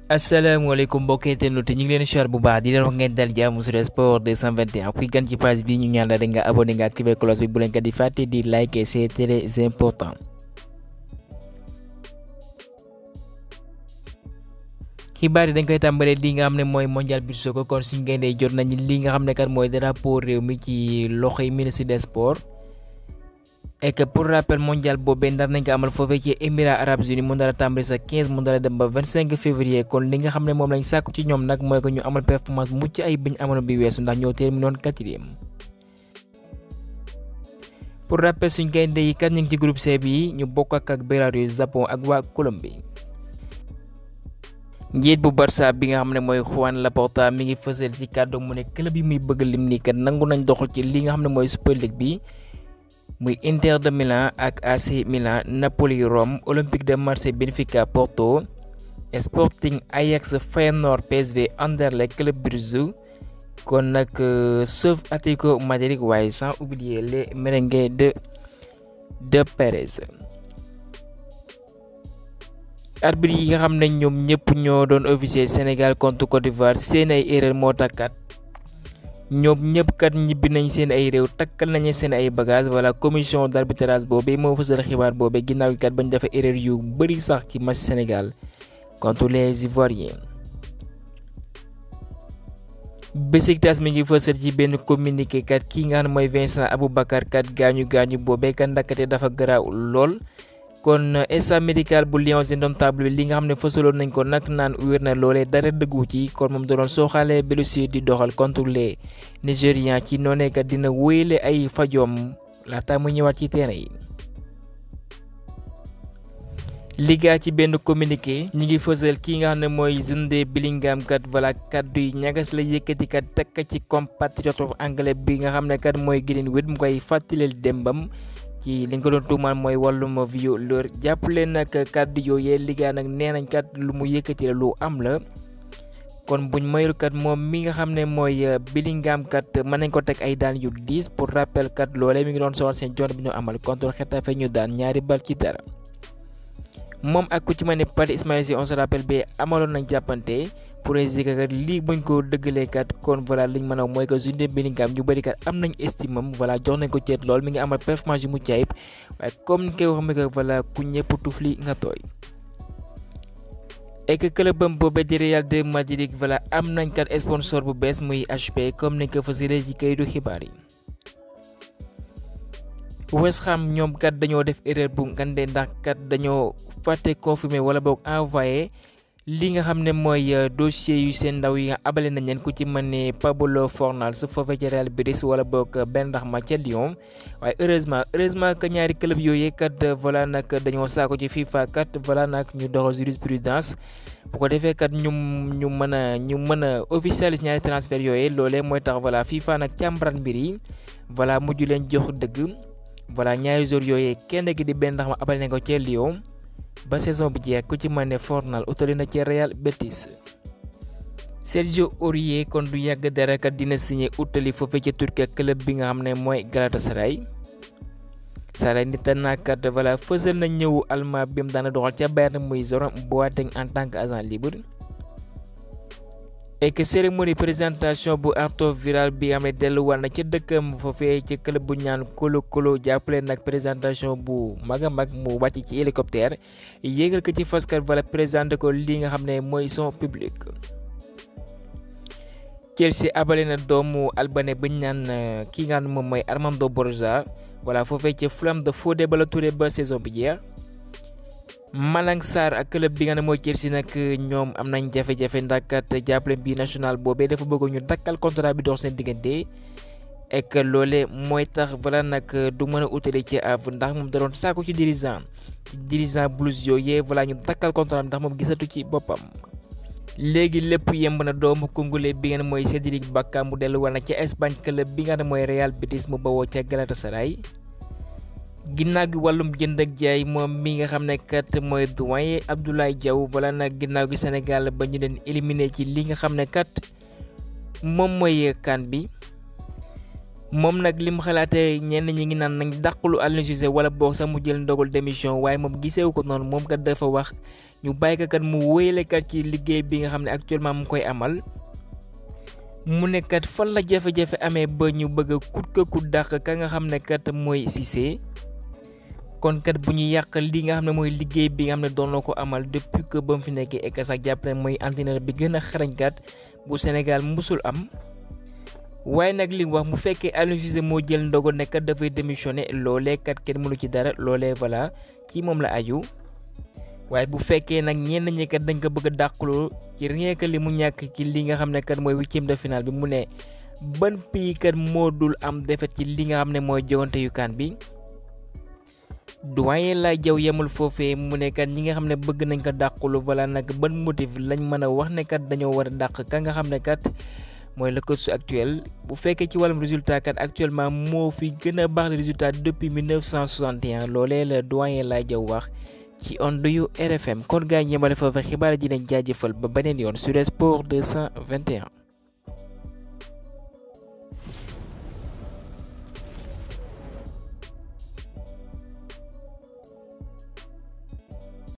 asalaamaaleykum mbokki internet ñu ngi leen di bu baax di leen wax ngeen dal jàmm sur sport 221 kuy gan ci page bi ñu ñaan la nga abonné nga activé cloche bi bu leen ko di fàtte di like c'est très important. xibaar yi dañ koy tàmbalee li nga xam ne mooy mondial beach soccer kon suñu gaynde jot nañu li nga xam ne kat mooy drapeau réew mi ci loxoy ministre des sports. Et que pour rappel mondial boobee ndar nañ ko amal foofee ci Émirats Arabes Unis mu dara tàmbali sa 15 mu dara dem ba 25 février kon li nga xam ne moom lañ sàkku ci ñoom nag mooy ko ñu amal performance mucc ay biñ amoon bi weesu ndax ñoo terminé woon 4e. pour rappel suñ gaynde yi kat ñu ngi ci groupe C bi ñu bokk ak Belarus Japon ak waa Colombie. njiit bu Barça bi nga xam ne mooy Joan Laporta mi ngi fësal ci kàddu mu ne club yi muy bëgg lim nii kat nangu nañ doxal ci li nga xam ne mooy Super League bi. muy Inter de Milan ak AC Milan Napoli Rome Olympique de Marseille Benfica Porto Sporting Ajax Feyenoord PSV Anderlecht Club Brugge kon nag sauf Atlético Madrid waaye sans oublier les merengues de Pérez. arbitre yi nga xam ne ñoom ñëpp ñoo doon officier Sénégal contre Côte d'Ivoire seen ay erreur moo takkat ñoom ñëpp kat ñibbi nañ seen ay réew takkal nañu seen ay bagages wala commission d'arbitrage boobee moo fësal xibaar boobee ginnaaw gi kat bañ dafa erreur yu bëri sax ci match Sénégal contre les Ivoiriens. Besiktas mi ngi fësal ci benn communiqué kat kii nga xam ne mooy Vincent Aboubakar kat gaañu boobee kat ndakate dafa garaaw lool. kon staff médical bu Lions indomptables li nga xam ne fësaloon nañ ko nag naan wér na loolee dara dëggu ci kon moom doon sooxaale blessure di doxal contre les Nigérians ci noonee kat dina wéyale ay fajoom laata mu ñëwaat ci terrain yi. Liga ci benn communiqué ñi ngi fësal ki nga xam ne mooy Jude Bellingham kat voilà kaddu yi ñagas la yëkkati kat tekk ci compatriote anglais bi nga xam ne kat mooy Greenwood mu koy fàttaleel dembam. ci li nga ko doon tuumaal mooy wàllum violeur jàppale nag kàddu yooyee Liga nag nee nañ kat lu mu yëkkati la lu am la kon buñ mayul kat moom mi nga xam ne mooy Bellingham kat mën nañ ko teg ay daan yu 10 pour rappel kat loolee mi ngi doon soxal seen joon bi ñu amal contre Getafe ñu daan 2-0. moom ak ku ci mel ne Pathé Ismaïla Sy on se rappelle ba amaloon nañ jàppante pour expliquer kat lii buñ ko dëggalee kat kon voilà liñ mën a mooy que Jude Bellingham ñu bëri kat am nañ estime am voilà jox nañ ko ceet lool mi ngi amal performance yu mucc ayib waaye comme ni koy wax que voilà ku ñëpp tufli nga tooy. et que clubam boobee di Real de Madrid voilà am nañ kat sponsor bu bees muy HP comme ni ko fasilee ci kayitu xibaar yi. West Ham ñoom kat dañoo def erreur bu ngande ndax kat dañoo fàtte confirmer wala boog envoyé. li nga xam ne mooy dossier yu seen ndaw yi nga abale nañ leen ku ci mën ne Pablo Fornals su foofee ca Real Betis wala boog benn ndax ma ca Lyon waaye heureusement que ñaari club yooyu kat voilà nag dañoo saako ci FIFA kat voilà nag ñu doxal jurisprudence bu ko defee kat ñu mën a officialiser ñaari transfert yooyu loolee mooy tax voilà FIFA nag càmbaran mbir yi voilà mujj leen jox dëgg voilà ñaari joueurs yooyu kenn gi di benn ndax ma abale nañ ko ca Lyon. ba saison bi jeex ku ci mën ne Fornals utali na ci Real Betis. Sergio Aurier kon du yàgg dara kat dina signé utali foofee ca Turquie club bi nga xam ne mooy Galatasaray. Salernitana kat voilà fësal na ñëwu Allemand bi mu daan doxal ca Bayern muy Jerome Boateng en tant que agent libre. et que cérémonie présentation bu Arthur Vidal bi nga xam ne delluwaat na ca dëkkam foofee ca club bu ñaan Colo-Colo jàppale nag présentation bu mag a mag mu wàcc ci hélicoptère yéegal ko ci faskat wala présenté ko li nga xam ne mooy son public. Chelsea abale na doomu albanais bu ñu naan ki nga xam ne moom mooy Armando Broja voilà foofee ca Fulham de Fodé Ballo-Touré ba saison bi jeex. Malang Sarr ak club bi nga ne mooy Chelsea nag ñoom am nañ jafe-jafe ndax kat jàppale bi national boobee dafa bëgg ñu dakkal contrat bi dox seen diggante et que loole mooy tax voilà nag du mën a utale ci av ndax moom da doon saako ci dirigeant Blues yooyee voilà ñu dakkal contrat bi ndax moom gisatu ci boppam. léegi lépp yemb na doomu Congolais bi nga ne mooy Cédric Baca mu dellu war na ca Espagne club bi nga ne mooy Real Betis mu bawoo ca Galatasaray. ginnaaw gi wàllum jënd ak jaay moom mi nga xam ne kat mooy doyen Abdoulaye Diaw wala nag ginnaaw gi Sénégal ba ñu leen éliminé ci li nga xam ne kat moom mooy CAN bi moom nag li mu xalaatee ñenn ñi ngi naan nañ dàqulu Aliou Cissé wala boog sax mu jël ndogal démission waaye moom giseewu ko noonu moom kat dafa wax ñu bàyyi ko kat mu wéyale kat ci liggéey bi nga xam ne actuellement mu koy amal. mu ne kat fan la jafe-jafe amee ba ñu bëgg a kut ka kut dàq ka nga xam ne kat mooy Cissé kon kat bu ñu yàq li nga xam ne mooy liggéey bi nga xam ne doon na ko amal depuis que ba mu fi nekkee ek sax jàpp ne mooy entraîneur bi gën a xarañkat bu Sénégal musul am. waaye nag li wax mu fekkee Aliou Cissé moo jël ndogo ne kat dafay démissionné loolee kat kenn mënu ci dara loolee voilà ci moom la aju. waaye bu fekkee nag ñenn ñi kat dañ ko bëgg a dàqaloo ci rien que li mu ñàkk ci li nga xam ne kat mooy huitième de finale bi mu ne ban pays kat moo dul am défaite ci li nga xam ne mooy jogante yu kan bi. doyen Laye Diaw yemul foofee mu ne kat ñi nga xam ne bëgg nañ ko dàqalu voilà nag ban motif lañ mën a wax ne kat dañoo war a dàq ka nga xam ne kat mooy le coach actuel bu fekkee ci wàllum résultat kat actuellement moo fi gën a baax le résultat depuis 1961 loolee la doyen Laye Diaw wax. ci onde yu RFM kon gaa ñi ñëmale foofu xibaar ji leen jaajëfal ba beneen yoon sur Sport 221.